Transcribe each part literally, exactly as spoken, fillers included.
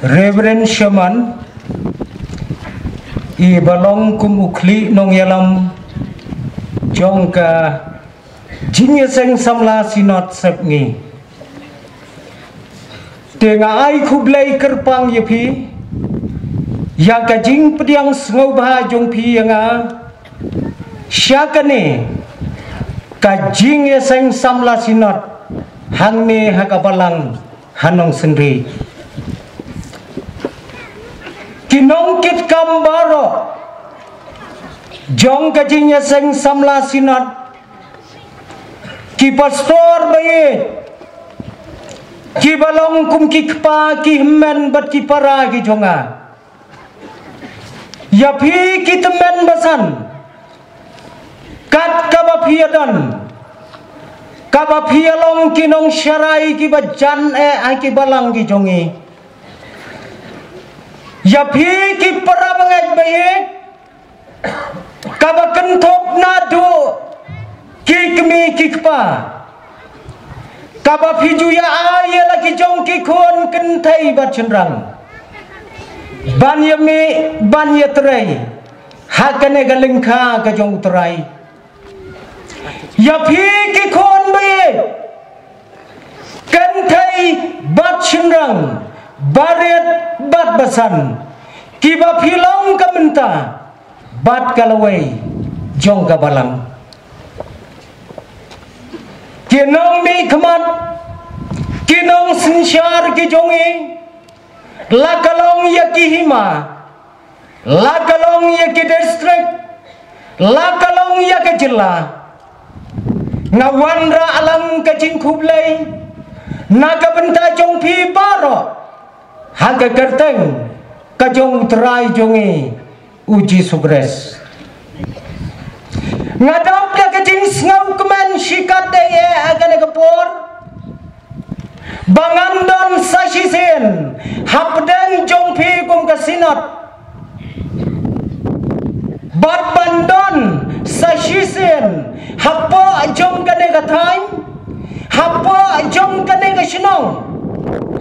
Reverend Sherman, i ba long kum u khlieh nongïalam jong ka Jingïaseng Samla Synod Sepngi. Te nga ai khublei kyrpang ïa phi ïa ka jingpdiang sngewbha jong phi ïa nga sha kane ka Jingïaseng Samla Synod hangne ha ka Balang ha Nongsynrieh. Ki nongkitkam baroh jong ka Jingïaseng Samla Synod, ki pastor ba ïeit, ki ba long kum ki kpa, ki hynmen bad ki para ki jong nga. Ïa phi ki tymmen basan, kat kaba phi ïa don, kaba phi ïa long ki nongsharai ki ba jan eh ha ki balang ki jong ngi. Ïa phi ki para bangeit ba ïeit, kaba kynthup naduh ki kmie ki kpa, kaba phi ju ïa ai ïa la ki jong ki khun kynthei bad shynrang ban ïa mih ban ïa trei ha kane ka lyngkha ka jong U Trai. Ïa phi ki khun ba ïeit, kynthei bad shynrang, barit bad basan, kiba phi long ka mynta bad ka lawei jong ka Balang. Ki nongmihkhmat, ki nongsynshar ki jong ngi, la ka long ïa ki hima, la ka long ïa ki district, la ka long ïa ka jylla, nga wanrah lang ka jingkhublei na ka bynta jong phi baroh ha ka kyrteng ka jong U Trai jong ngi U Jisu Khrist. Nga dap da ka jingsngewkmen shikatdei eh ha kane ka por ba ngan don sa shisien hapdeng jong phi kum ka Synod, bad ban don sa shisien hapoh jong kane ka thaiñ, hapoh jong kane ka shnong,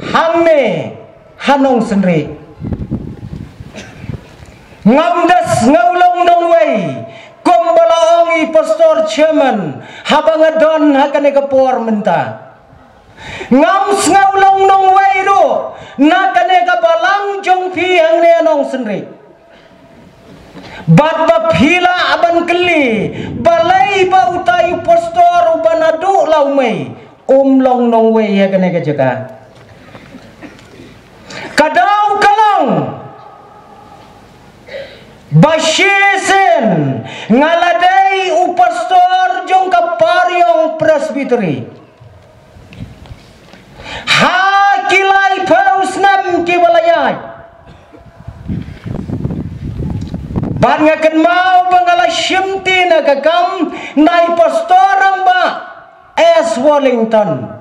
hangne ha Nongsynrieh. Ngam da sngew long nongwei, kumba la ong i Pastor Chairman, haba nga don ha kane ka por mynta. Ngam sngew long nongwei ruh na kane ka Balang jong phi hangne ha Nongsynrieh. Bad ba phi lah ban kylli balei ba utai u pastor uba naduh la u mei um long nongwei ha kane ka jaka. Ka daw ka long ba shisien nga la dei u pastor jong ka Pariong Presbytery ha ki laiphew snem kiba la ïaid. Bad nga kynmaw ba nga la shimti na ka kam na i Pastor Rangbah S Wellington.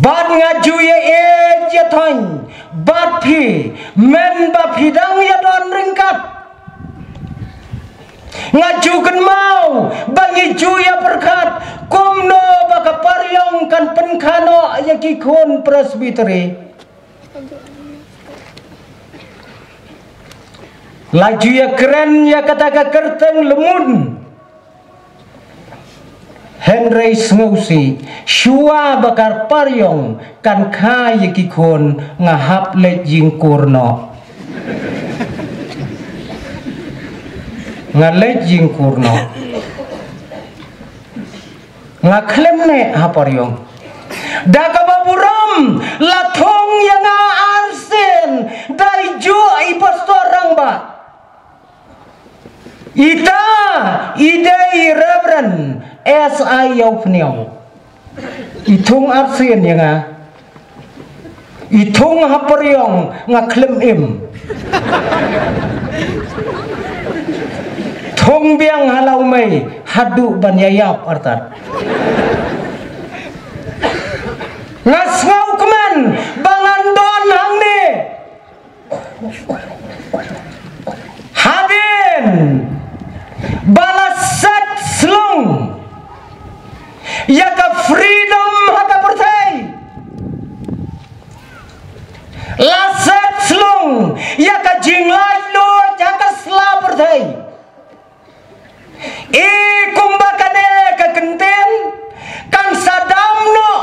Bad nga ju ïa ïeit ïa thoiñ bad phi mynba phi dang ïa don ryngkat. Nga ju kynmaw ba ngi ju ïa pyrkhat kumno ba ka Pariong kan pynkhanoh ïa ki khun Presbytery. La ju ïa kren ïa kata ka kyrteng lymon. Hynrei sngewsih, shuwa ba ka Pariong kan kha ïa ki khun, nga hap leit jingkur noh. Nga leit jingkur noh. Nga khlem neh ha Pariong. Da kaba burom la thung ïa nga arsien da i juh i Pastor Rangbah. Ita i dei i Reverend S I Ïawphniang. I thung arsien ïa nga. I thung ha Pariong nga khlem im. Thung biang ha Lawmei haduh ban ïaïap artat. Nga sngewkmen ba ngan don hangne. Hadien ba la set slung ïa ka freedom ha ka pyrthei, Jinglaitluid ha ka sla pyrthei. I kumba kane ka kyntien kan sa dam noh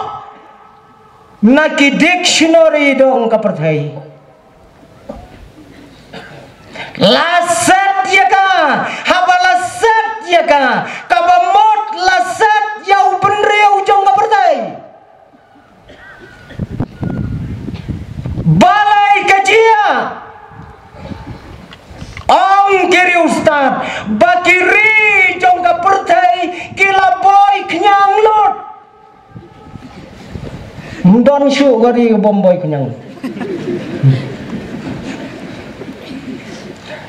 na ki dictionary jong ka pyrthei. La set ïa ka, haba la set ïa ka, kaba mut la set ïa u bynriew jong ka pyrthei. Balei ka jia? Ong ki riewstad ba ki ri jong ka pyrthei ki la boi khñiang lut. Ym don shuh ka ri ka bym boi khñiang.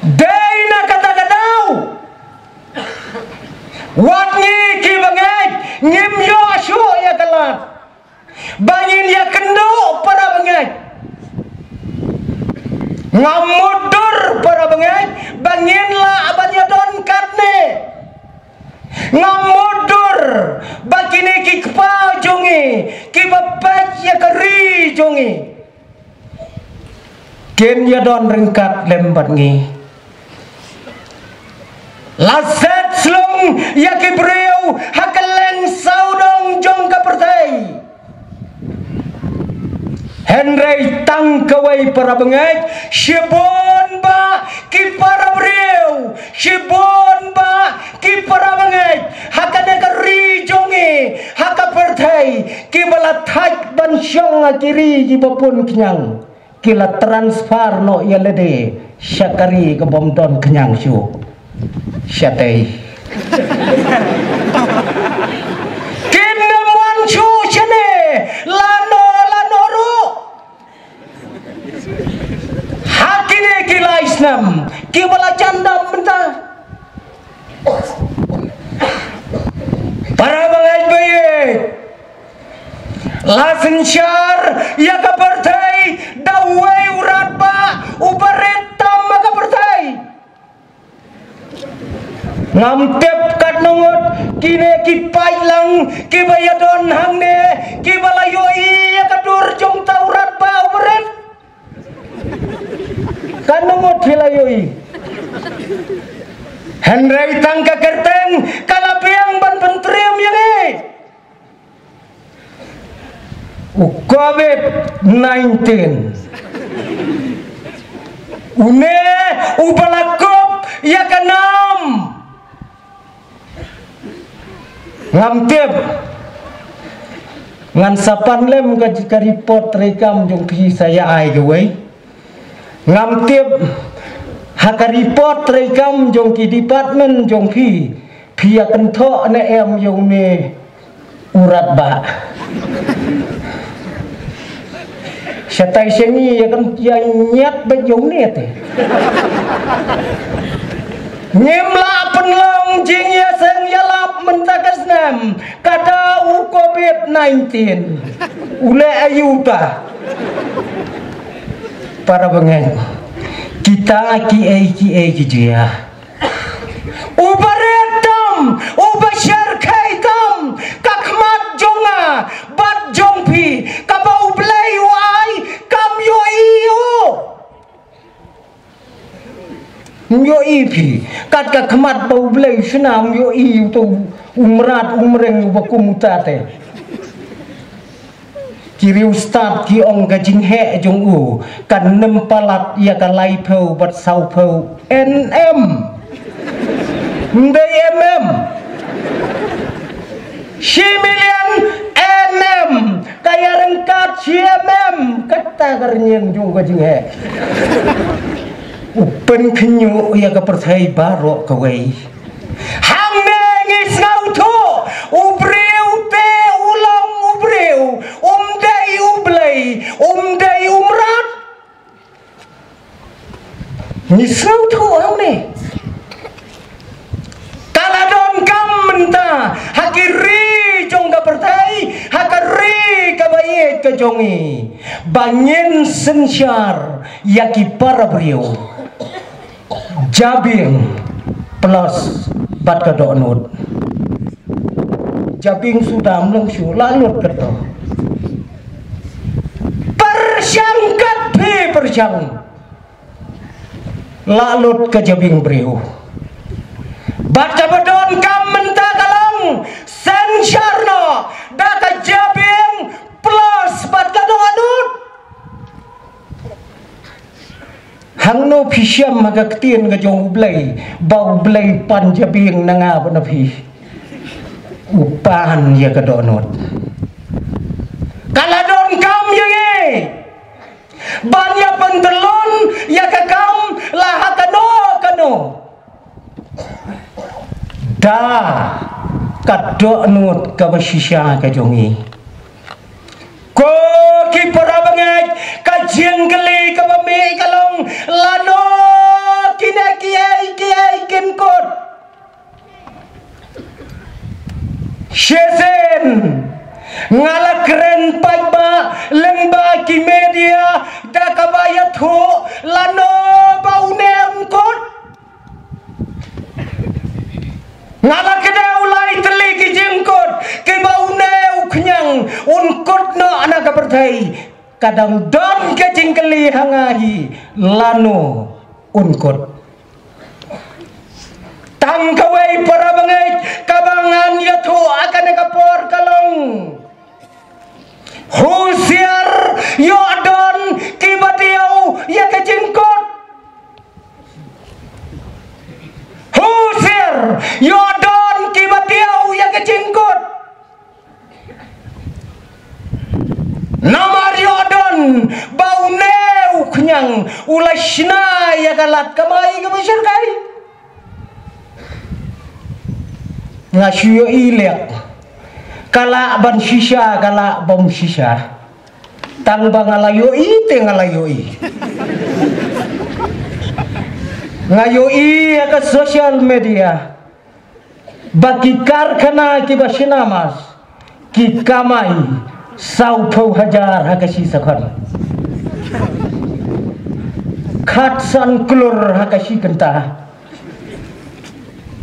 Dei na kata ka daw wat ngi ki bangeit ngim ïoh shuh ïa ka lad ba ngin ïa kynduh para bangeit. Ngam mutdur para bangeit ba ngin lah ban ïa don katne. Ngam mutdur ba kine ki kpa jong ngi kiba peit ïa ka ri jong ngi kin ïa don ryngkat lem bad ngi. La set slung ïa ki briew ha kylleng sawdong jong ka pyrthei. Hynrei tang kawei para bangeit, shibun bah ki para briew, shibun bah ki para bangeit ha kane ka ri jong ngi, ha ka pyrthei, kiba la thait ban shong ha ki ri kiba pun khñiang. Ki la transfer noh ïa lade sha ka ri ka bym don khñiang shuh. Shatei. Kin ym wan shuh shane lano lano ruh. Ha kine ki lai snem kiba la jan dam mynta. Para bangeit ba ïeit, la synshar ïa ka pyrthei da uwei u radbah uba rit tam ha ka pyrthei. Ngam tip katno ngut kine ki paidlang kiba ïa don hangne kiba la ïohi ïa ka dur jong uta u radbah uba rit. Katno ngut phi la ïohi? Hynrei tang ka kyrteng ka la biang ban pyntriem ïa ngi. U covid nineteen. Une uba la kup ïa ka nam. Ngam tip. Ngan sa pan lem ka, ka report treikam jong phi sa ïa ai kawei. Ngam tip. Ha ka report treikam jong ki department jong phi, phi ïa kynthoh ne em ïa une u radbah. Shatai sha ngi ïa kan ïa ñiat bad ïa une te. Ngim lah pynlong jingïaseng ïalap mynta ka snem ka dei u covid nineteen. U leh aïu ta? Para bangeit, kita kiei kiei ki jia. Uba rit tam, uba shyrkhei tam, ka khmat jong nga bad jong phi, kaba U Blei u ai, kam ïohi u. Ym ïohi phi, kat ka khmat ba U Blei u shna, ym ïohi uto u mrad u mreng uba kum uta te. Ki riewstad ki ong ka jingheh jong u kan nym palat ïa ka laiphew bad sawphew N M. Ym dei M M. Shi million N M. Ka ïa ryngkat shi M M. Kata ka rynïeng jong ka jingheh. U pynkhynñiuh ïa ka pyrthei baroh kawei. Hangne ngi sngewthuh, u briew te u long u briew, um dei U Blei, um dei u mrad. Ngi sngewthuh hangne. Ka la donkam mynta ha ki ri jong ka pyrthei, ha ka ri kaba ïeit ka jong ngi, ba ngin synshar ïa ki para briew. Jabieng plus bad ka dohnud. Jabieng suda ym long shuh, la lut kato. Pyrshang kat phi pyrshang. Lah lut ka jabieng briew. Bad kaba donkam mynta ka long, synshar noh da ka jabieng plus bad ka dohnud. Hangno phi shem ha ka ktien ka jong U Blei ba U Blei pan jabieng na nga bad na phi? U pan ïa ka dohnud. Ka la donkam ïa ngi ban ïa pyntlun ïa ka kam la ha kano kano da ka dohnud kaba shisha ka jong ngi. Ko ki para bangeit, ka jingkylli kaba mih ka long, lano kine kiei kiei kin kut? Shisien nga la kren paidbah lyngba ki media da kaba ïathuh lano ba une un kut. Nga la kdew lai tylli ki jingkut kiba une u khñiang un kut noh na ka pyrthei. Ka dang don ka jingkylli ha nga hi, lano un kut? Tang kawei para bangeit kaba ngan ïathuh ha kane ka por ka long, husiar, ïoh don kiba diaw ïa ka jingkut. Husiar, ïoh don kiba diaw ïa ka jingkut. Namar ïoh don ba une u khñiang u la shna ïa ka lad kamai kaba shyrkhei. Nga shu ïohi lek, ka lah ban shisha, ka lah bym shisha. Tang ba nga la ïohi te nga la ïohi. Nga ïohi ha ka social media ba ki karkhana kiba shna mask ki kamai sawphew hajar ha ka shi sakhon, khatsan klur ha ka shi kynta.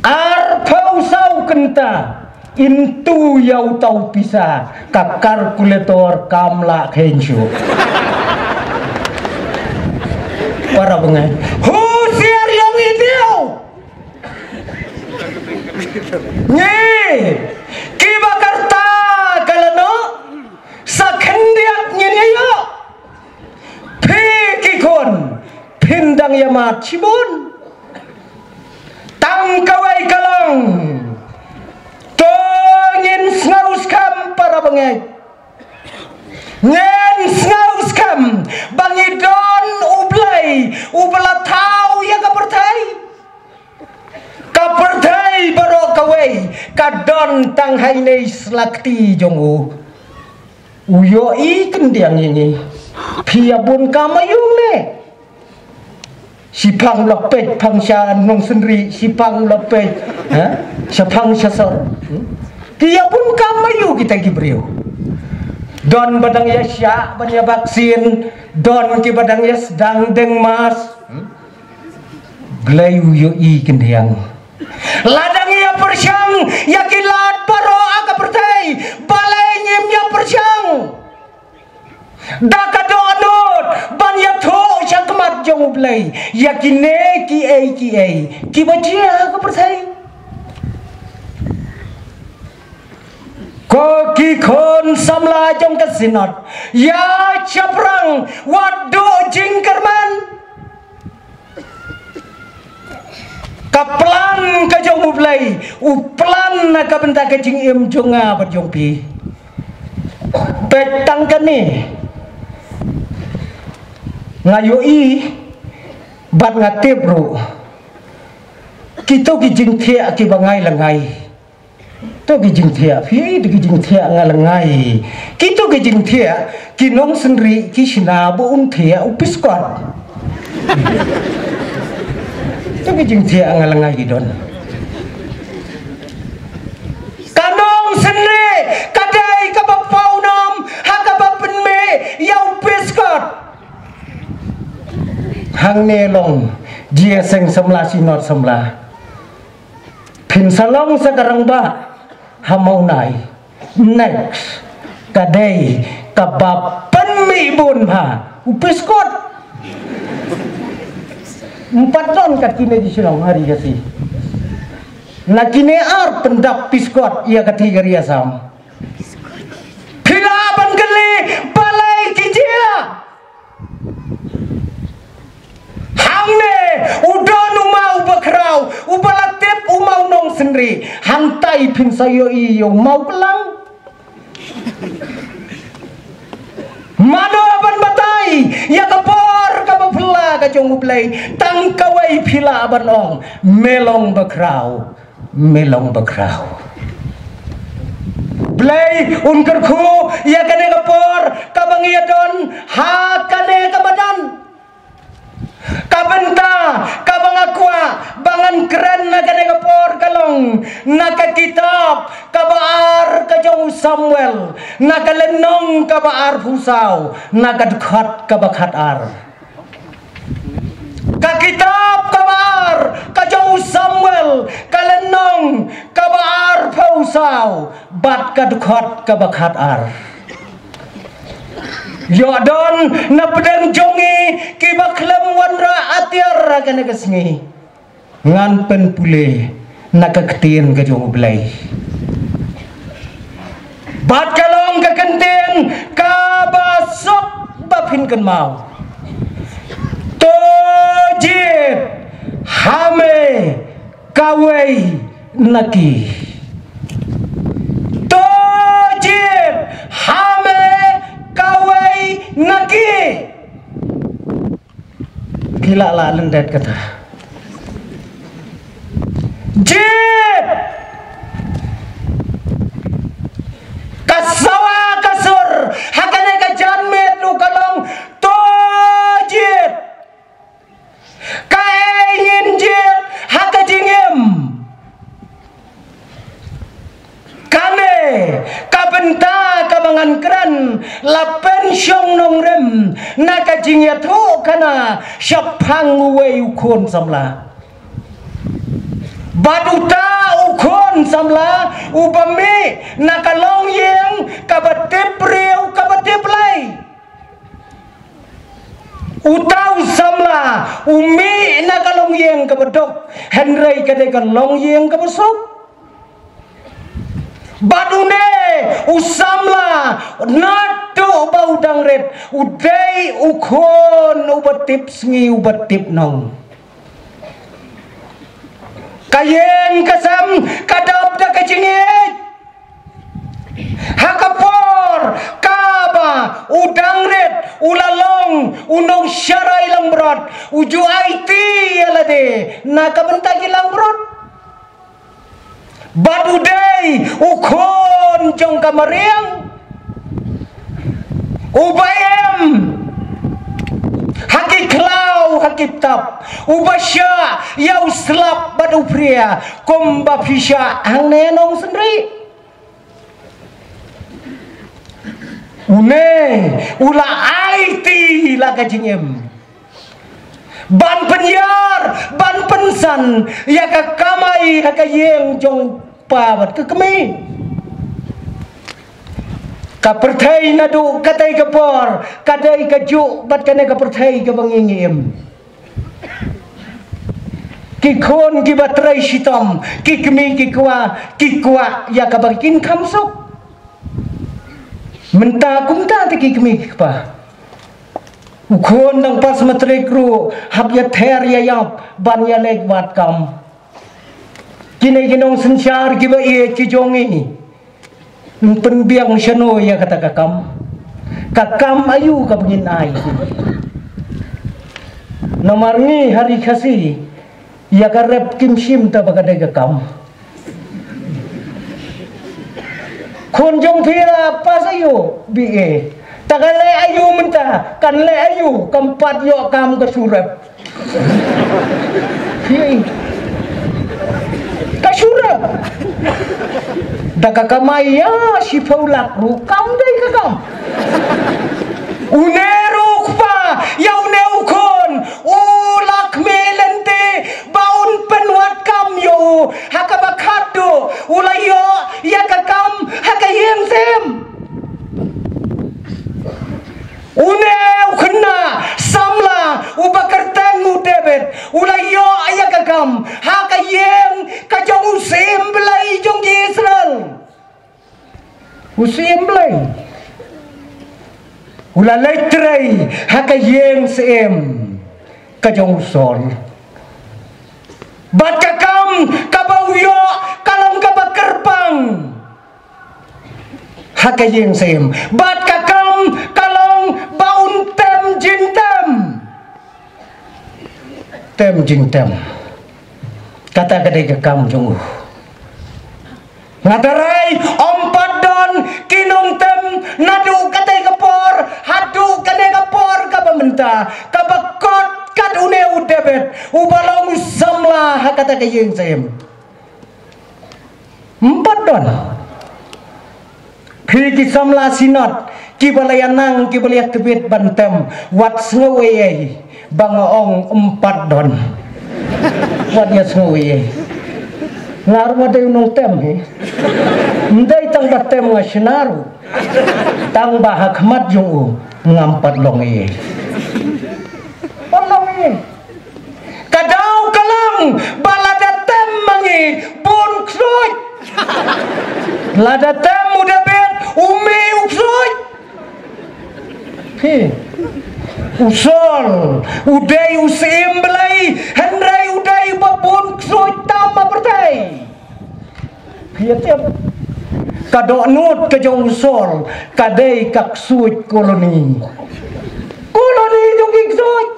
Arphew saw kynta, into ïa uta u pisa, ka calculator kam lah kheiñ shuh. Para bangeit, husiar ïa ngi diaw. Ngi kiba ka rta ka la noh, sa khyndiat ngin ïa ïoh. Phi ki khun, phin dang ïa mad shibun. Tang kawei ka long, to ngin sngewskhem para bangeit. Ngin sngewskhem ba ngi don U Blei uba la thaw ïa ka pyrthei. Ka pyrthei baroh kawei ka don tang ha ine i slakti jong u. U ïohi khyndiat ïa ngi. Phi ïa bun kam aïu ne? Shiphang u la peit phang sha Nongsynrih, shiphang u la peit, ha? Shaphang shasor. Hmm? Ki ïa bun kam aïu kita ki briew? Don ba dang ïa shah ban ïa vaksin, don kiba dang ïa sdang deng mask. Hmm? Blei u ïohi khyndiat. Lada ngi ïa pyrshang ïa ki lad baroh ha ka pyrthei, balei ngim ïa pyrshang da ka dohnud ban ïathuh sha khmat jong U Blei ïa kine kiei kiei kiba jia ha ka pyrthei? Ko ki khun samla jong ka Synod, ïa shaphrang, wat duh jingkyrmen. Ka plan ka jong U Blei u plan na ka bynta ka jingim jong nga bad jong phi. Peit tang kane, nga ïohi bad nga tip ruh, kito ki jingthiah kiba ngai la ngai. To ki jingthiah, phi, to ki jingthiah nga la ngai. Kito ki jingthiah, ki Nongsynrih ki shna ba un thiah u Piskot. To ki jingthiah nga la ngai ki don. Ka Nongsynrih ka dei kaba pawnam ha kaba pynmih ïa u Piskot. Hangne long, jia seng samla, Synod samla. Phin sa long sa ka rangbah ha Mawnai. Next, ka dei kaba pynmih bun bha u Piskot. Em pat don kat kine ki shnong ha ri Khasi. Na kine ar pyndap piskot ïa kata ka ri Assam. Phi lah ban kylli balei ki jia. Hangne u don u maw u bakhraw, u ba la tip u maw Nongsynriah. Hangtai phin sa ïohi ïa u maw klang. Mano ban batai ïa ka por kaba phylla ka jong U Blei, tang kawei phi lah ban ong, me long bakhraw, me long bakhraw. Blei un kyrkhu ïa kane ka por kaba ngi ïa don ha kane ka madan. Ka bynta kaba nga kwah ba ngan kren na kane ka por ka long na ka kitab kaba ar ka jong u Samuel, na ka lynnong kaba arphew saw, na ka dkhot kaba khatar. Ka kitab kaba ar ka jong u Samuel, ka lynnong kaba arphew saw bad ka dkhot kaba khatar. Ïoh don na pdeng jong ngi kiba khlem wanrah atiar ha kane ka sngi. Ngan pynpule na ka ktien ka jong U Blei. Bad ka long ka kyntien kaba suk ba phin kynmaw. To jied ha me kawei na ki. To jied ha me kawei na ki. Ki la lah lyndet kata. Jied ka sawa ka sur ha kane ka janmiet ruh ka long to jied. Kaei ngin jied ha ka jingim? Kane ka bynta kaba ngan kren, la pynshong nongrim na ka jingïathuhkhana shaphang uwei u khun samla. Bad uta u khun samla uba mih na ka longïing kaba tip briew kaba tip Blei. Uta u samla u mih na ka longïing kaba duk, hynrei ka dei ka longïing kaba suk. Bad une u samla, naduh ba u dang rit, u dei u khun uba tip sngi uba tip nong. Ka ïing ka sem ka dap da ka jingïeit. Ha ka por kaba u dang rit u la long u nongsharai langbrot, u ju aiti ïa lade na ka bynta ki langbrot. Bad u dei u khun jong ka mariang uba im ha ki khlaw ha ki btap, uba shah ïa u slap bad u phria kumba phi shah hangne Nongsynriah. Une u la aiti la ka jingim ban pynïar ban pynsan ïa ka kamai ha ka ïing jong pa bad ka kmie. Ka pyrthei naduh katei ka por ka dei kajuh bad kane ka pyrthei kaba ngi ngi im. Ki khun kiba trei shitom, ki kmie ki kwah, ki kwah ïa kaba kin kham suk. Mynta kumta te ki kmie ki kpa. U khun dang pass matric ruh hap ïa ther ïa ïap ban ïa leit wad kam. Kine ki nongsynshar kiba ïeit ki jong ngi, pynbiang shano ïa kata ka kam? Ka kam aïu kaba ngin ai? Namar ngi ha ri Khasi ïa ka rep kim shim ta ba ka dei ka kam. Khun jong phi la pass aïu? B A. Ta ka leh aïu mynta? Kan leh aïu? Kam pat ïoh kam ka shu rep. Hi. Ka shu rep. Da ka kamai ïa shiphew lak ruh kam dei ka kam. Une ruh u kpa ïa une u khun u la khmih lynti ba un pynwad kam ïa u ha kaba khatduh u la ïoh ïa ka kam ha ka ïing sem. Une u khynnah samla uba kyrteng u David u U Syiem Blei u la leit trei ha ka ïing syiem ka jong u Saul. Bad ka kam kaba u ïoh ka long kaba kyrpang ha ka ïing syiem. Bad ka kam ka long ba un tem jingtem. Tem jingtem. Kata ka dei ka kam jong u. Nga tharai ym pat don ki nongtem naduh katei ka por haduh kane ka por kaba mynta, kaba kot kat une u David uba long u samla ha kata ka ïing syiem. Ym pat don. Phi ki samla Synod kiba la ïa nang, kiba la ïa tbit ban tem, wat sngew ei ei ba nga ong ym pat don. Wat ïa sngew ei ei. Nga ruh nga dei u nongtem hi. Ym dei tang ba tem nga shna ruh, tang ba ha khmat jong u ngam pat long ei ei. Pat long ei ei. Ka daw ka long ba lada tem ma ngi bun ksuid. Lada tem u David, u mih u ksuid. Phi, u Saul u dei u Syiem Blei, hynrei u dei ba bun ksuid tam ha pyrthei. Phi ïa tip, ka dohnud ka jong u Saul ka dei ka ksuid koloni. Koloni jong ki ksuid.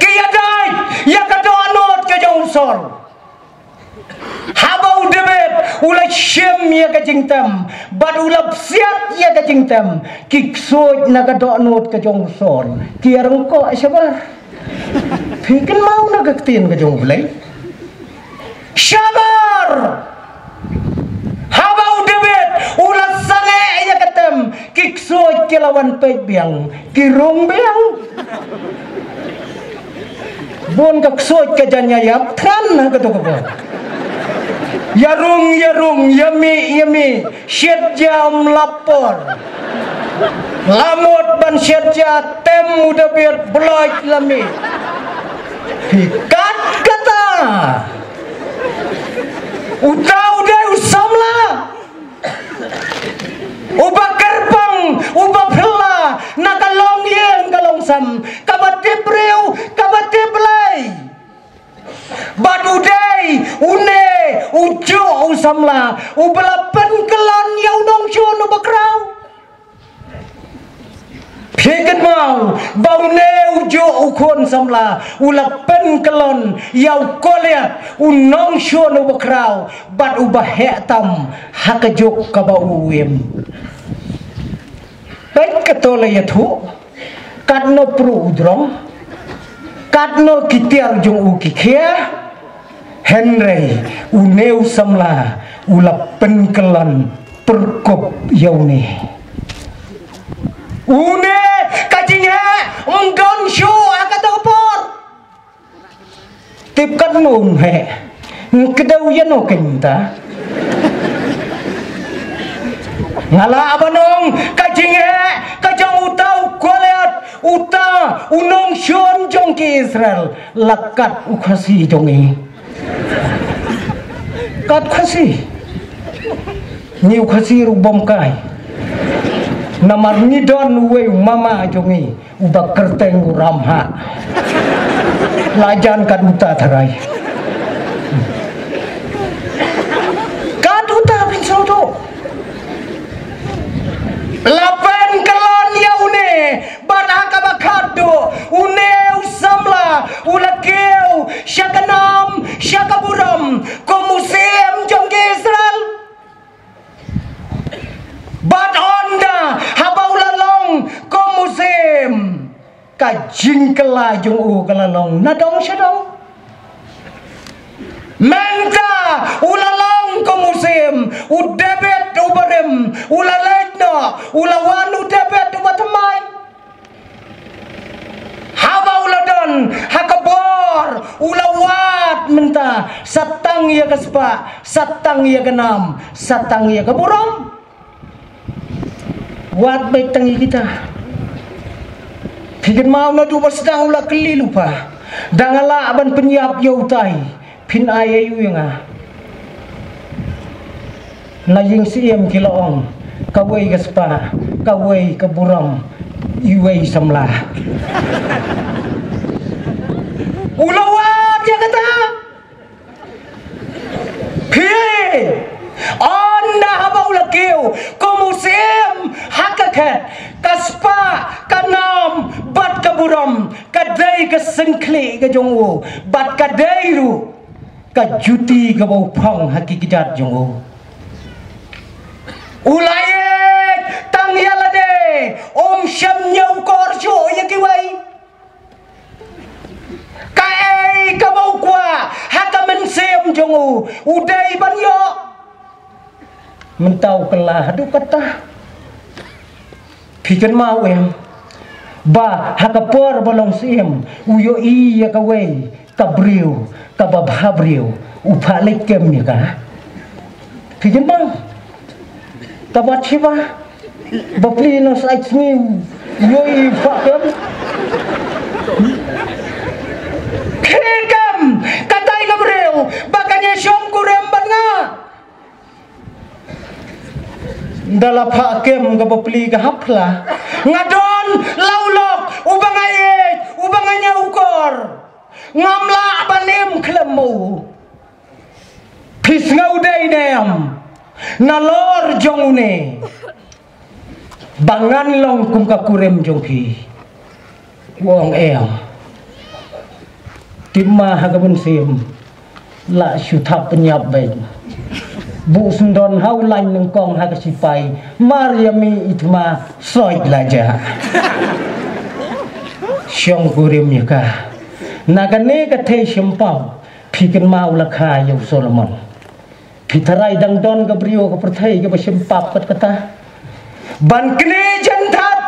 Ki ïadei ïa ka dohnud ka jong u Saul. Haba u David u la shim ïa ka jingtem bad u la psiat ïa ka jingtem, ki ksuid na ka dohnud ka jong u Saul ki ïa rung koh shabar. Phi kynmaw na ka ktien ka jong u Blei. Shabar! Haba u David u la sangeh ïa ka tem, ki ksuid ki la wan peit biang, ki rung biang. Bun ka ksuid ka jan ïa ïap than ha kato ka por. Ïa rung, ïa rung, ïa mih, ïa mih. Shet jam lapor. La mut ban shet ja tem u David bloit la mih. Hi kat kata. Uta u dei u samla uba kyrpang, uba phylla na ka longïing ka longsem, kaba tip briew, kaba tip Blei. Bad u dei une u juh u samla uba la pynkyllon ïa u nongshun uba khraw. Phi kynmaw ba une u juh u khun samla u la pynkyllon ïa u Goliath, u nongshun uba khraw bad uba heh tam ha ka juk kaba u im. Peit kato la ïathuh. Katno pruh u jrong, katno ki tiar jong u ki khia, hynrei une u samla u la pynkyllon pyrkhat ïa une. Une ka jingheh ym don shuh ha kato ka por. Tip katno um heh. Kdew ïa no kynta. Nga lah ban ong ka jingheh ka jong uta u Goliath, uta u nongshun jong ki Israel, la kat u Khasi jong ngi. Kat Khasi. Ngi u Khasi ruh bym kai. Namar ngi don uwei u mama jong ngi uba kyrteng u Ramhah. La jan kat uta tharai. Kat uta phin sngewthuh. La pynkyllon ïa une bad ha kaba khatduh une u samla u la kiew sha ka nam sha ka burom kum u syiem jong ki Israel. Bad hynda haba u la long kum u syiem, ka jingkylla jong u ka la long na dong sha dong. Mynta u la long kum u syiem, u David uba rim u la leit noh, u la wan u David uba thymmai. Haba u la don ha ka bor u la wad mynta, sa tang ïa ka spah, sa tang ïa ka nam, sa tang ïa ka burom. Wad beit tang ïa kita. Phi kynmaw naduh ba sdang u la kylli lypa, da nga lah ban pynïap ïa utai, phin ai aïu ïa nga? Na ïing Syiem ki la ong, kawei ka spah, kawei ka burom, iwei samla. U la wad ïa kata. Phi, ynda haba u la kiew kum u syiem ha ka khet, ka spah, ka nam bad ka burom ka dei ka syngkhlieh ka jong u, bad ka dei ruh ka juti kaba u phong ha ki kjat jong u. U la ïeit tang ïa lade, um shym ñiewkor shuh ïa kiwei. Kaei kaba u kwah ha ka mynsiem jong u, u dei ban ïoh. Mynta u kylla haduh katta. Phi kynmaw em ba ha ka por ba long syiem u ïohi ïa kawei ka briew kaba bha briew, u phah leit kem ïa ka. Phi kynmaw? Ka Bathsheba, bapli na saitsngi u ïohi u phah kem. Khie kem, katai ka briew ba kan ïashongkurim bad nga. Ynda la phah kem ka bapli ka hap phla. Nga don la u lok uba nga ïeit, uba nga ñiewkor. Ngam lah ban im khlem ma u. Phi sngew dei ne em nalor jong une ba ngan long kum ka kurim jong phi? U ong em. Tip ma ha ka mynsiem la shu thap pynïap beit. Buh syndon ha u lain nyngkong ha ka sipai, mar ïa mi i thma soi la ja. Shongkurim ïa ka. Na kane ka thei shim pap, phi kynmaw la kha ïa u Solomon. Phi tharai dang don ka briew ka pyrthei kaba shim pap kat kata ban knieh jynthap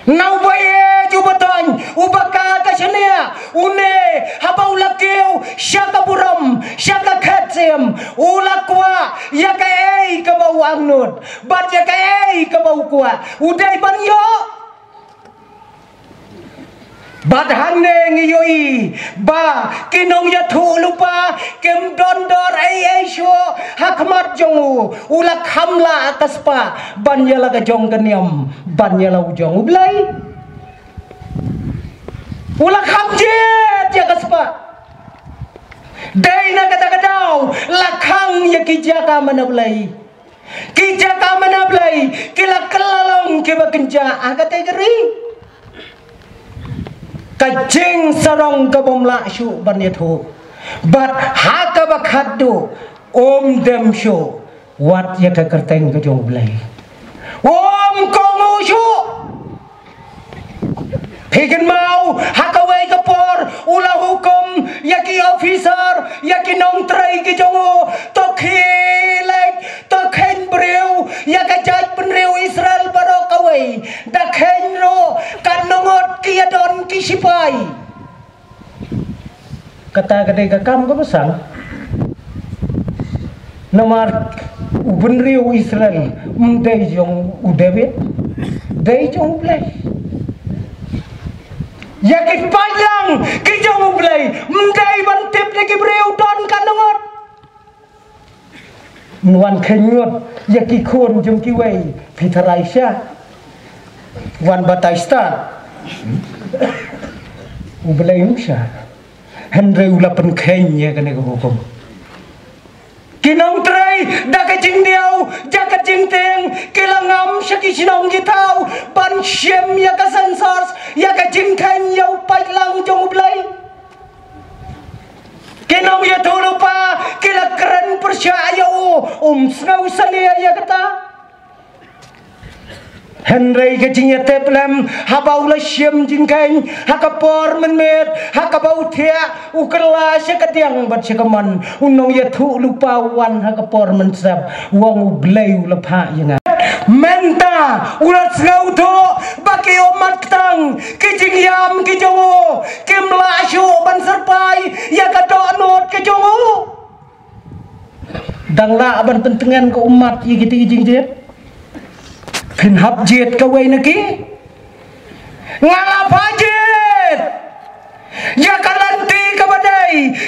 na uba ïeit uba toiñ, uba ka ka shaniah, une haba u la kiew sha ka burom, sha ka khet syiem, u la kwah ïa kaei kaba u angnud bad ïa kaei kaba u kwah, u dei ban ïoh. Bad hangne ngi ïohi ba ki nongïathuhlypa kim don dor ei ei shuh ha khmat jong u. U la kham la ka spah ban ïa la ka jong ka niam, ban ïa la u jong U Blei. U la kham jied ïa ka spah. Dei na kata ka daw la khang ïa ki jaka mana Blei. Ki jaka mana Blei ki la kylla long kiba kynjah ha katei ka ri. Ka jingsarong ka bym lah shuh ban ïathuh bad ha kaba khatduh um dem shuh wat ïa ka kyrteng ka jong U Blei. Um kohnguh shuh. Phi kynmaw ha kawei ka por u la hukum ïa ki officer, ïa ki nongtrei ki jong u, to khie leit, to kheiñ briew ïa ka jaitbynriew Israel baroh kawei. Da kheiñ ruh katno ngut ki ïadon ki sipai. Kata ka dei ka kam kaba sah. Namar u bynriew Israel ym dei jong u David, dei jong U Blei. Ïa ki paidlang ki jong U Blei ym dei ban tip da ki briew don katno ngut. Wan kheiñ ngut ïa ki khun jong kiwei, phi tharai sha wan batai stad. U Blei um sha. Hynrei u la pynkheiñ ïa kane ka hukum. Ki nongtrei da ka jingdiaw, da ka jingtieng, ki la ngam sha ki shnong ki thaw ban shim ïa ka census, ïa ka jingkheiñ ïa u paidlang jong U Blei. Ki nongïathuhlypa ki la kren pyrshah ïa u, um sngew salia ïa kata. Hynrei ka jingïatep lem haba u la shim jingkheiñ ha ka por mynmiet, ha kaba u thiah u kylla sha ka diang bad sha ka mon, u nongïathuhlypa u wan ha ka por mynsep, u ong U Blei u la phah ïa nga. Mynta u la sngewthuh ba ki ummat ktang, ki jingïam ki jong u kim lah shuh ban syrpai ïa ka dohnud ka jong u. Dang lah ban pyntngen ka ummat ïa kita ki jingjied? Phin hap jied kawei na ki? Nga la phah jied ïa ka lynti kaba dei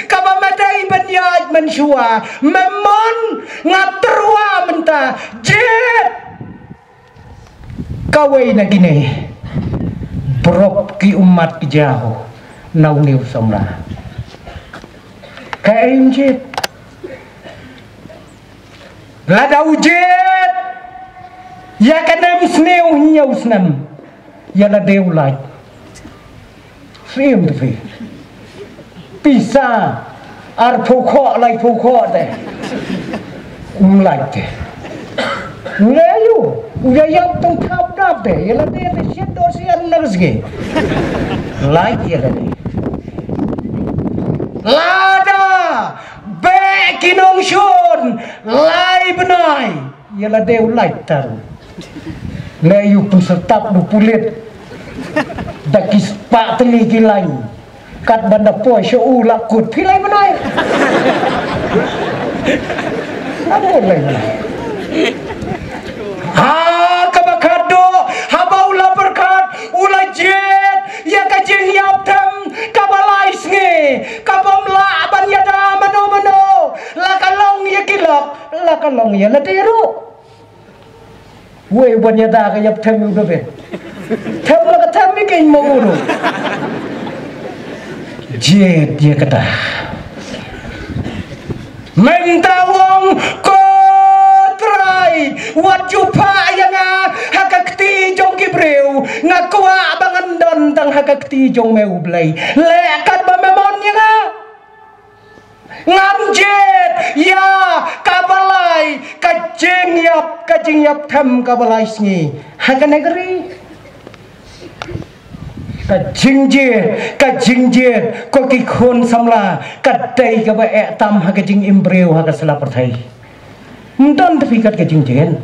Kaba me dei ban ïaid mynshuwa, me mon, nga tyrwa mynta. Jied. Kawei na kine brok ki ummat ki jaw na une u samla. Kaei un jied? Lada u jied ïa ka nemsniew hynñiew snem, ïa lade u lait. Siem te phi. Pisa arphew khoh, laiphew khoh te. Um lait te. U leh aïu? U ïa ïap tang thap dap te. Ïa lade te shit dor sian nar sgi. Lait ïa lade. Lada beh ki nongshun lai bnai. Ïa lade u lait tang. Leh ïa u pynsertap u pulit da ki spah tylli ki lain. Katba da poi sha u la kut phi lai bnai. Ade lai bnai. Ha kaba khadduh haba u la pyrkhat u la jied ïa ka jingïap them kaba lai sngi, kabym lah ban ïada mano mano, la ka long ïa ki lok, la ka long ïa lade ruh. Wei ban ïada ka ïap them u David. Them la ka them ïa ka ïeng ma u ruh. Jied ïa kata. Mynta u ong ko Trai, wat ju phah ïa nga ha ka kti jong ki briew, nga kwah ba ngan don tang ha ka kti jong me U Blei. Leh katba me mon ïa nga. Ngam jied ïa kaba lai, ka jingïap, ka jingïap them kaba lai sngi ha kane ka ri. Ka jingjied, ka jingjied, ko ki khun samla, ka dei kaba eh tam ha ka jingim briew ha ka sla pyrthei. Ym don te phi kat ka jingjied.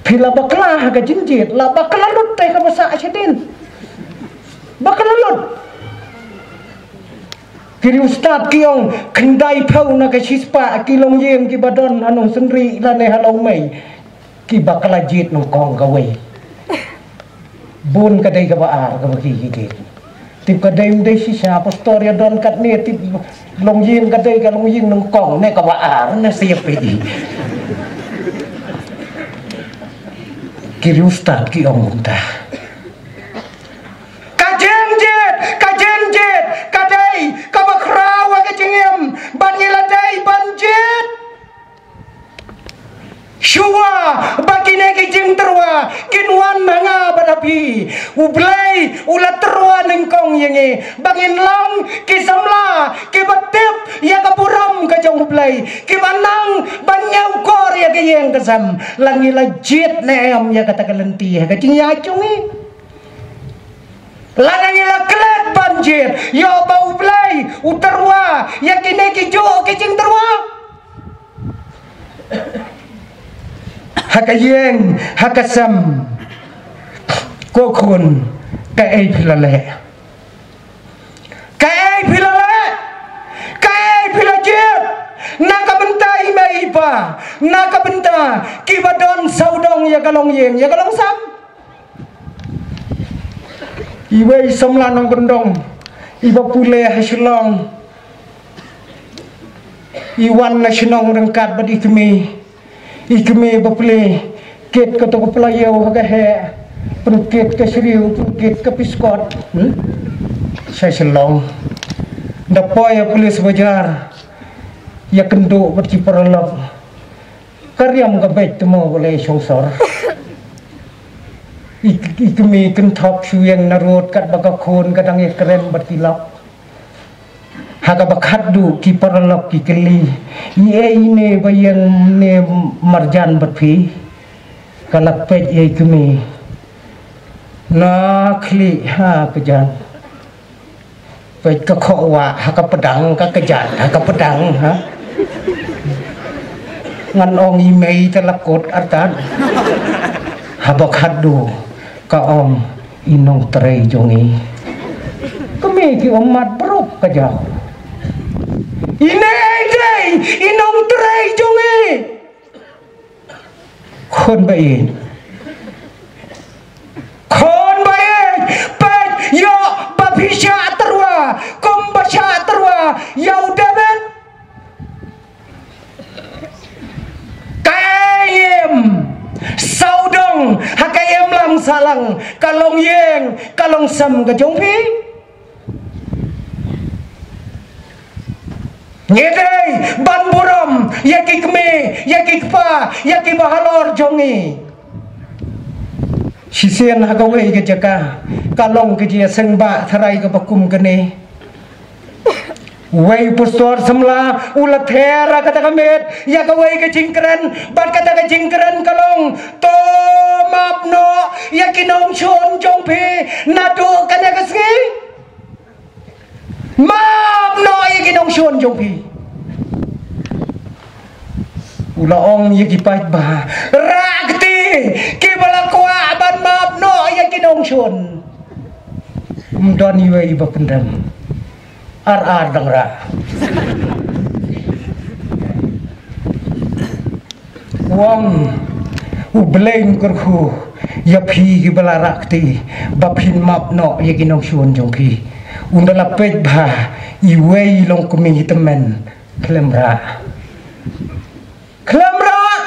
Phi la bakla ha ka jingjied, la bakla lut te kaba sah shadien. Bakla lut. Ki riewstad ki ong, khyndaiphew na ka shispah ki longïing kiba don ha Nongsynrih lane ha Lawmei. Kiba kla jied nyngkong kawei. Bun ka dei kaba ar kaba ki ki jied. Tip ka dei ym dei shisha, pastor ïa don katne, tip longïing ka dei ka longïing nyngkong ne kaba ar ne sep ïa ki. Ki riewstad ki ong kumta. Ka jingjied, ka jingjied, ka dei kaba khraw ha ka jingim, bad ngi la dei ban jied. Shuwa ba kine ki jingtyrwa kin wan ha nga bad ha phi, U Blei u la tyrwa nyngkong ïa ngi ba ngin long ki samla kiba tip ïa ka burom ka jong U Blei, kiba nang ban ñiewkor ïa ka ïing ka sem. La ngi la jied ne em ïa kata ka lynti ha ka jingïaid jong ngi? Lada ngi la klet ban jied, ïoh ba U Blei u tyrwa ïa kine kijuh ki jingtyrwa. Ha ka ïing, ha ka sem. Ko khun, kaei phi la leh? Kaei phi la leh? Kaei phi la jied? Na ka bynta i mei i pa, na ka bynta kiba don sawdong ïa ka longïing, ïa ka longsem. Iwei i samla nongkyndong iba pule ha Shillong, i wan na shnong ryngkat bad i kmie. I kmie ba pule kit kato ka plaiew ha ka heh, pynkit ka shriew, pynkit ka piskot. Hmm? Sha Shillong. Da poi ha police bajar, ïakynduh bad ki paralok. Ka riam ka beit te mo, ba leh shongsor. I, i kmie kynthop shu ïeng na rud katba ka khun ka dang ïakren bad ki lok. Ha kaba khatduh ki paralok ki kylli, ïa ine ba ïeng ne marjan bad phi? Ka la peit ïa i kmie. Na khlieh ha ka jan. Peit ka khoh wah ha ka pdang, ka kjat ha ka pdang, ha. Ngan ong i mei te la kut artat. Haba khatduh ka ong i nongtrei jong ngi. Kmie ki ong mat bruk ka jaw. Ine ei dei i nongtrei jong ngi. Khun ba ïeit. Khun ba ïeit, peit ïoh ba phi shah tyrwa, kumba shah tyrwa ïa sahlang, ka longïing, ka longsem ka jong phi. Ngi dei ban burom ïa ki kmie, ïa ki kpa, ïa ki bahalor jong ngi. Shisien ha kawei ka jaka ka long ka jingïaseng ba tharai kaba kum kane. Wei u pastor samla u la ther ha kata ka miet ïa kawei ka jingkren, bad kata ka jingkren ka long, to map noh ïa ki nongshun jong phi naduh kane ka sngi. Map noh ïa ki nongshun jong phi. U la ong ïa ki paidbah, rah kti kiba la kwah ban map noh ïa ki nongshun. Ym don iwei iba pyndem. Ar ar dang rah. U ong, U Blei un kyrkhu ïa phi kiba la rah kti ba phin map noh ïa ki nongshun jong phi. Ynda la peit bha, iwei i longkmie tymmen khlem rah. Khlem rah.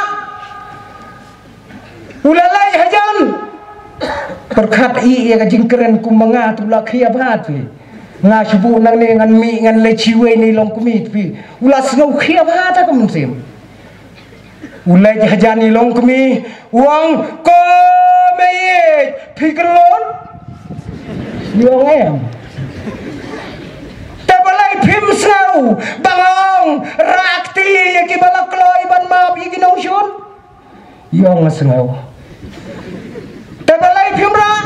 U la leit hajan. Pyrkhat ïa ka jingkren kum ma nga, to la khia bha phi. Nga shu buh nangne ngan mih ngan leit sha iwei na i longkmie phi. U la sngew khia bha ta ka mynsiem. U leit hajan i longkmie, u ong, ko mei, phi kyllon? I ong, em. Te balei phim sngew ba nga ong rah kti ïa kiba la kloi ban map ïa ki nongshun? I ong, nga sngew. Te balei phim rah?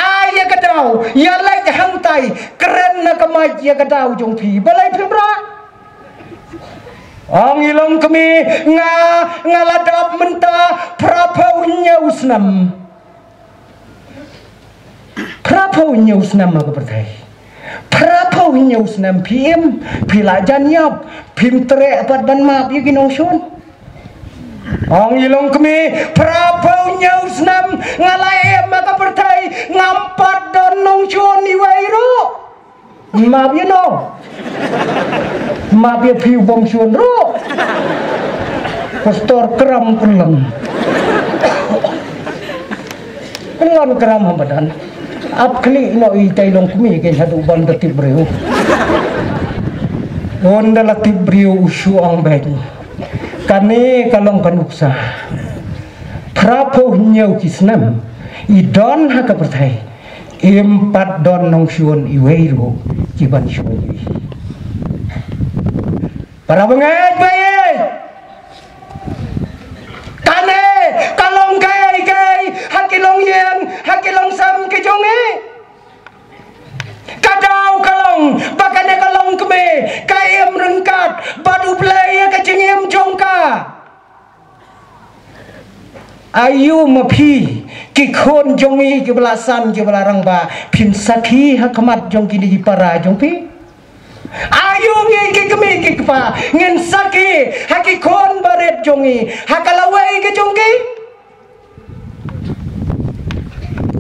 Ai ïa ka daw, ïa leit hangtai, kren na ka mic ïa ka daw jong phi. Balei phim rah? Ong i longkmie, nga, nga la dap mynta phra phew hynñiew snem. Phra phew hynñiew snem ha ka pyrthei. Phra phew hynñiew snem phi im, phi la jan ïap, phim treh pat ban map ïa ki nongshun. Ong i longkmie, phra phew hynñiew snem nga la im ha ka pyrthei, ngam pat don nongshun iwei ruh. Map ïa no. Map ïa phi u bym shun ruh. Pastor kram kyllon. Kyllon kram ha madan. Ap khlieh noh ita i longkmie, kein haduh ban da tip briew. Ynda la tip briew u shu ong beit. Kane ka long ka nuksa. Phra phew hynñiew ki snem i don ha ka pyrthei. Im pat don nongshun iwei ruh ki ban shun ïa i. Para bangeit ba ïeit. Kane ka long kaei kaei ha ki longïing ha ki longsem ki jong i. Ka daw ka long ba kane ka longkmie ka im ryngkat bad U Blei ïa ka jingim jong ka. Aïu ma phi, ki khun jong ngi kiba la san, kiba la rangbah, phin sakhi ha khmat jong kine ki para jong phi? Aïu ngi ki kmie ki kpa ngin sakhi ha ki khun barit jong ngi ha ka lawei ka jong ki?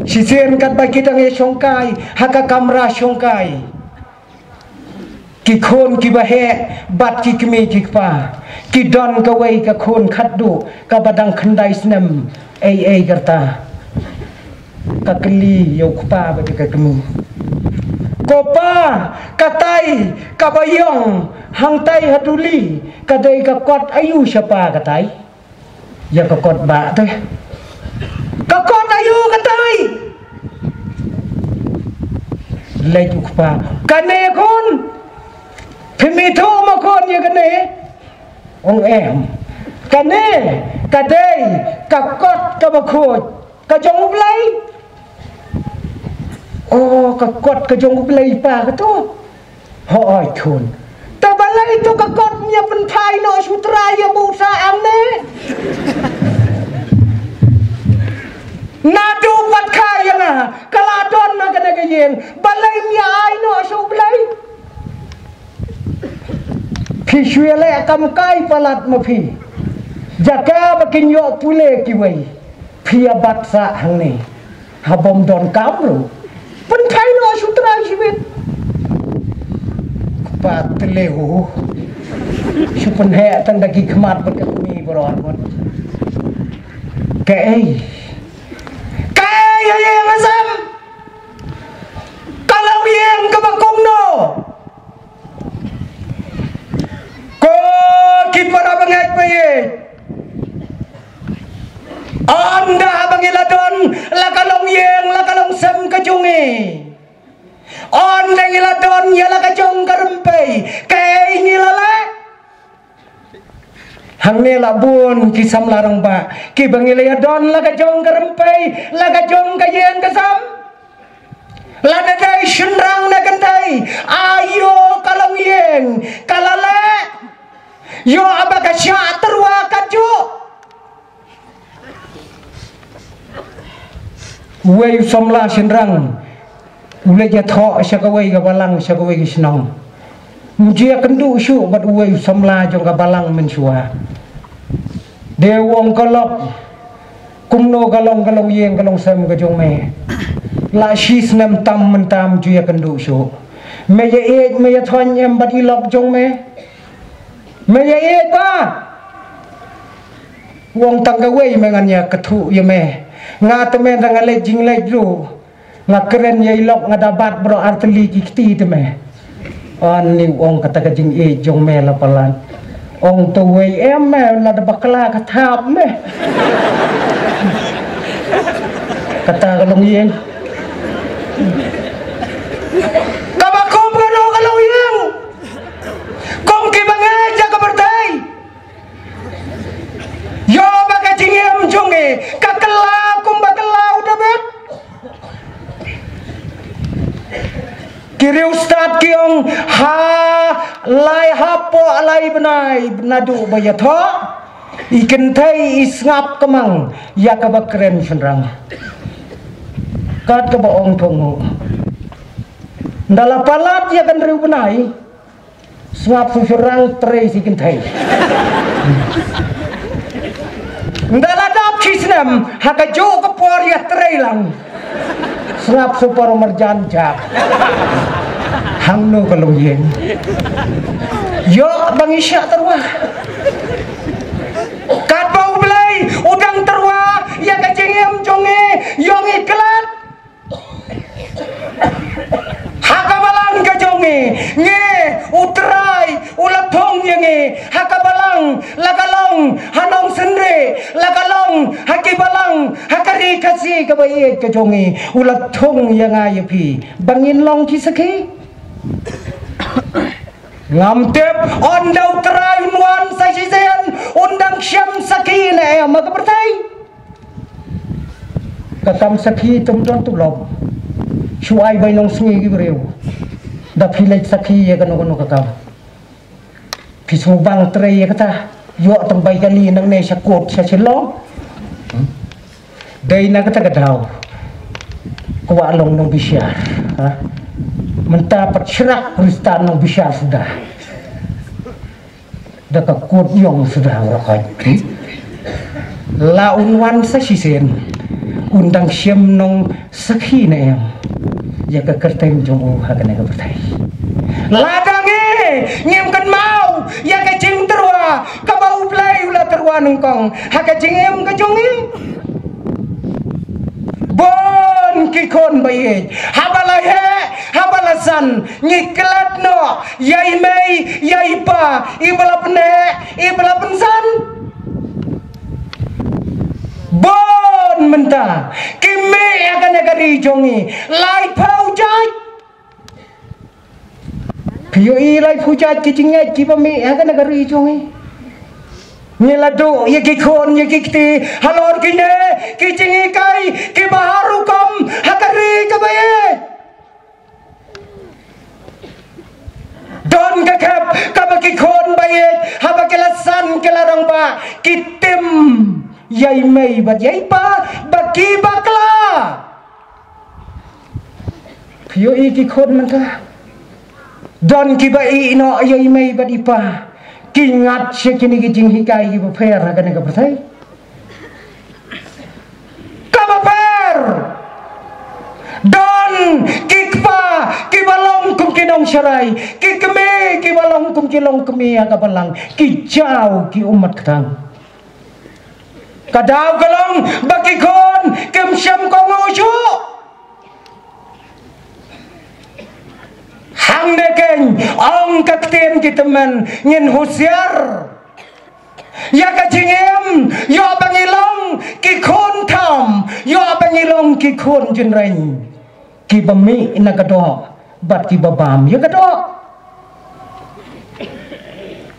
Shisien katba ki dang ïa shongkai ha ka kamra shongkai, ki khun kiba heh bad ki kmie ki kpa, ki don kawei ka khun khatduh kaba dang khyndai snem ei ei ka rta. Ka kylli ïa u kpa bad ïa ka kmie, ko pa, katai kaba ïong hangtai ha duli ka dei ka kot aïu sha pa katai? Ïa ka kot bah te. Ka kot aïu katai? Leit u kpa. Kane khun. Phim ithuh ma khun ïa kane? Ong em. Kane ka dei ka kot kaba khuid ka jong U Blei. O, ka kot ka jong U Blei pa kato. Hooid khun. Te balei to ka kot ym ïa pynphai noh shu Trai ïa buh sah hangne? Naduh pat kha ïa nga ka la don na kane ka ïing, balei ym ïa ai noh sha U Blei? Phi shu ïa leh kam kai palat ma phi. Jaka ba kin ïoh pule kiwei, phi ïa bat sah hangne. Ha bym don kam ruh. Pynphai noh shu Trai shibit. Kpa tleu. Shu pynheh tang da ki khmat bad ka kmie baroh arngut. Kaei? Hangne la bun ki samla rangbah kiba ngi la ïadon la ka jong ka rympei, la ka jong ka ïing ka sem. Lada dei shynrang ne kynthei, aïu ka longïing ka la leh. Ïoh ba ka shah tyrwa ka juh. Uwei u samla shynrang u leit ïathoh sha kawei ka balang, sha kawei ka shnong. Um ju ïakynduh shuh bad uwei u samla jong ka balang mynshuwa. Dei u ong, ka lok, kumno ka long ka longïing ka longsem ka jong me? La shi snem tam mynta um ju ïakynduh shuh. Me ïaieit, me ïathoh em bad i lok jong me? Me ïaieit ba? U ong, tang kawei me ngan ïakynduh ïa me. Nga te me, tang nga leit jingleit ruh, nga kren ïa i lok nga da bat baroh artylli ki kti te me. Ani u ong, kata ka jingïeit jong me la palat. Ong, te wei em me, lada bakla ka thap me. Kata ka longïing. Kaba kum kano ka longïing? Kum kiba ngeit ïa ka pyrthei. Ïoh ba ka jingim jong ngi ka kylla kumba kylla u Dabid. Ki riewstad ki ong, ha lai hapoh lai bnai naduh ba ïathoh, i kynthei i sngap kmang ïa kaba kren shynrang. Kat kaba ong thong u. Nda la palat ïa ka hynriew bnai, sngap shu shynrang trei shi kynthei. Nda la dap shi snem, ha kajuh ka por ïatrei lang, sngap shu por marjan jak. Hangno ka longïing? Ïoh ba ngi shah tyrwa. Katba U Blei u dang tyrwa ïa ka jingim jong ngi, ïoh ngi klet. Ha ka balang ka jong ngi, ngi, U Trai u la thung ïa ngi ha ka balang, la ka long ha Nongsynriah, la ka long ha ki balang ha ka ri Khasi kaba ïeit ka jong ngi. U la thung ïa nga ïa phi ba ngin long ki sakhi. Ngam tip, ynda U Trai un wan sa shisien, un dang shem sakhi ne em ha ka pyrthei. Ka kam sakhi ym don tulop. Shu ai bai nongsngi ki briew. Da phi leit sakhi ïa kano kano ka kam, phi sngewbang trei ïa kata. Ïoh tang bai kali nangne sha kot sha Shillong. Dei na kata ka daw, kwah long nongbishar, ha? Mynta pat shrak Khristan nongbishar suda. Da ka kot ïong suda u rakot. La un wan sa shisien, un dang shem nongsakhi ne em ïa ka kyrteng jong u ha kane ka pyrthei. Lada ngi ngim kynmaw ïa ka jingtyrwa kaba U Blei u la tyrwa nyngkong ha ka jingim ka jong ngi. Bun ki khun ba ïeit, haba la heh, haba la san, ngi klet noh ïa i mei ïa i pa, iba la pynheh, iba la pynsan. Bun mynta ki mih ha kane ka ri jong ngi laiphew jait. Phi ïohi laiphew jait ki jingngeit kiba mih ha kane ka ri jong ngi. Ngi la duh ïa ki khun ïa ki kti halor kine ki jinghikai kiba har rukom ha ka ri kaba ïeit. Don ka khep kaba ki khun ba ïeit haba ki la san ki la rangbah, ki tim ïa i mei bad ïa i pa ba ki bakla. Phi ïohi ki khun mynta, don kiba ïeh noh ïa i mei bad i pa, ki ngat sha kine ki jinghikai kiba pher ha kane ka pyrthei. Kaba pher, don ki kpa kiba long kum ki nongsharai, ki kmie kiba long kum ki longkmie ha ka balang, ki jaw ki ummat ktang. Ka daw ka long ba ki khun kim shym kohnguh shuh. Hangne keiñ ong ka ktien ki tymmen, ngin husiar ïa ka jingim, ïoh ba ngi long ki khun tham, ïoh ba ngi long ki khun jynreiñ, kiba mih na ka doh bad kiba bam ïa ka doh.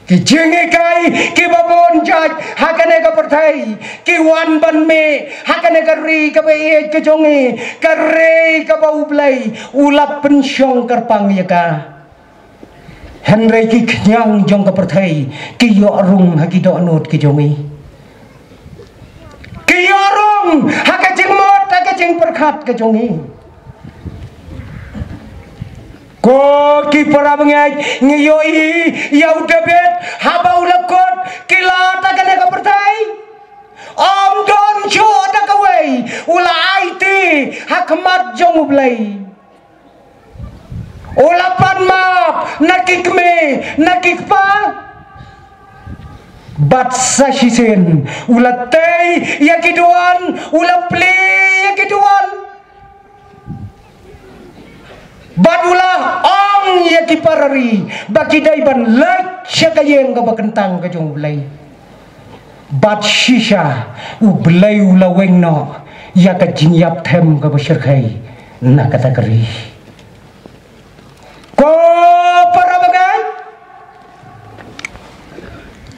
Ki jinghikai kiba bun jait ha kane ka pyrthei ki wan ban mih ha kane ka ri kaba ïeit ka jong ngi, ka ri kaba U Blei u la pynshong kyrpang ïa ka. Hynrei ki khñiang jong ka pyrthei ki ïoh rung ha ki dohnud ki jong ngi. Ki ïoh rung ha ka jingmut, ha ka jingpyrkhat ka jong ngi. Ko ki para bangeit, ngi ïohi ïa u David haba u la kut ki lad ha kane ka pyrthei. Ym don shuh da kawei u la aiti ha khmat jong U Blei. U la pan map na ki kmie, na ki kpa. Bad sa shisien u la tei ïa ki duwan, u la plie ïa ki duwan. Bad u la ong ïa ki para ri ba ki dei ban leit sha ka ïing kaba kyntang ka jong U Blei. Bad shisha U Blei u la weng noh ïa ka jingïap them kaba shyrkhei na kata ka ri. Ko para bangeit,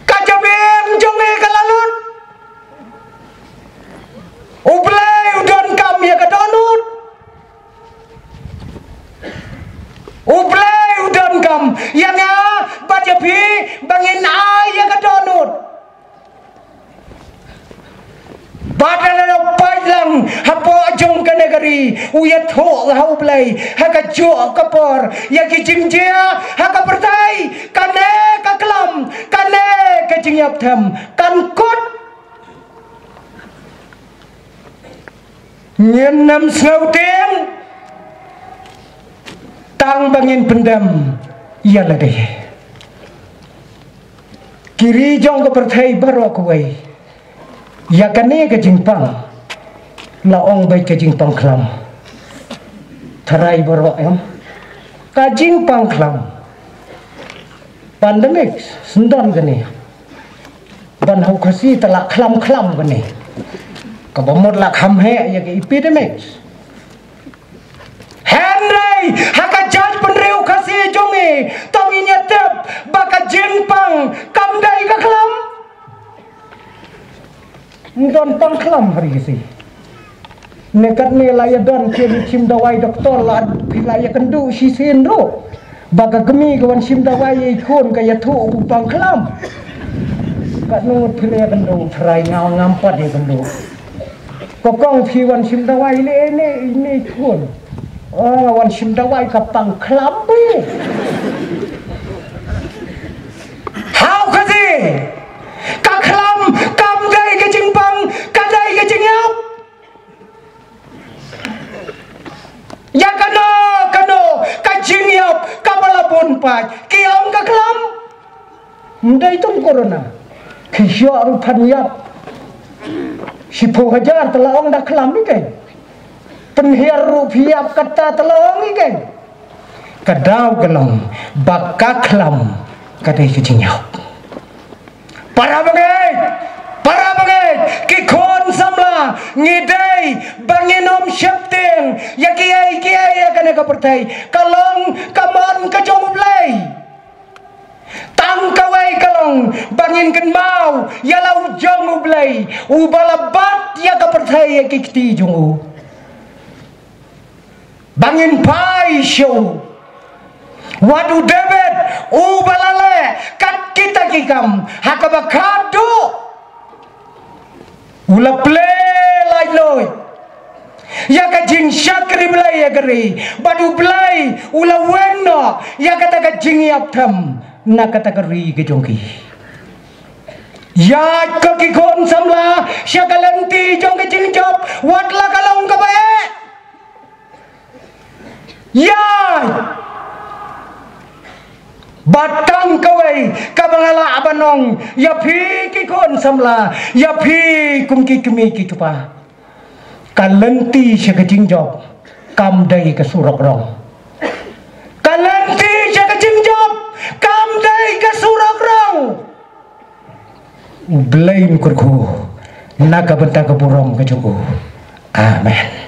ka jabieng jong ngi ka la lut. U Blei u donkam ïa ka dohnud. U Blei u donkam ïa nga bad ïa phi ba ngin ai ïa ka dohnud. Bad lada u pait lang hapoh jong kane ka ri, u ïathuh ha U Blei ha kajuh ka por ïa ki jingjia ha ka pyrthei, kane ka khlam, kane ka jingïap them kan kut. Ngin ym sngewtieng tang ba ngin pyndem ïa lade. Ki ri jong ka pyrthei baroh kawei, ïa kane ka jingpang la ong beit ka jingpang khlam. Tharai baroh em, ka jingpang khlam. Pandemic, sngewdon kane. Ban ha u Khasi te la khlam khlam kane. Kaba mut la kham heh ïa ka epidemic. Hynrei ha ka jaitbynriew Khasi jong ngi, to ngin ïa tip ba ka jingpang kam dei ka khlam. Ym don pang khlam ha ri Khasi. Ne katne la ïa don ki ri shim dawai doktor, la phi la ïa kynduh shisien ruh ba ka kmie ka wan shim dawai ïa i khun ka ïathuh u pang khlam. Katno ngut phi la ïa kynduh, tharai nga ngam pat ïa kynduh. Ko kong, phi wan shim dawai ne, ne, ne i khun? Oh, nga wan shim dawai, ka pang khlam bha. Ha u Khasi, ka khlam kam dei ka jingpang, ka dei ka jingïap. Ïa kano kano ka jingïap kaba la bun pat ki ong ka khlam. Ym dei tang corona, ki shuwa ruh pynïap. Shiphew hajar te la ong da khlam ïa kane. Pynhiar ruh phi ïap kata te la ong ïa kane. Ka daw ka long ba ka khlam ka dei ka jingïap. Para bangeit, para bangeit, ki khun samla, ngi dei ba ngin ym sheptieng ïa kiei kiei ïa kane ka pyrthei. Ka long ka mon ka jong U Blei. Tang kawei ka long ba ngin kynmaw ïa la u jong U Blei uba la bat ïa ka pyrthei ïa ki kti jong u. Ba ngin phai sha u. Wat u David uba la leh kat kita ki kam ha kaba khadduh. U la plie laitluid ïa ka jingshakri Blei ïa ka ri, bad U Blei u la weng noh ïa kata ka jingïap them na kata ka ri ka jong ki. Ïaid ko ki khun samla sha ka lynti jong ka jingjop, wat la ka long kaba eh. Ïa, ba tang kawei kaba nga lah ban ong ïa phi ki khun samla, ïa phi kum ki kmie ki kpa. Ka lynti sha ka jingjop kam dei ka surok rong. Ka lynti sha ka jingjop kam dei ka surok rong. U Blei un kyrkhu na ka bynta ka burom ka jong u. Amen.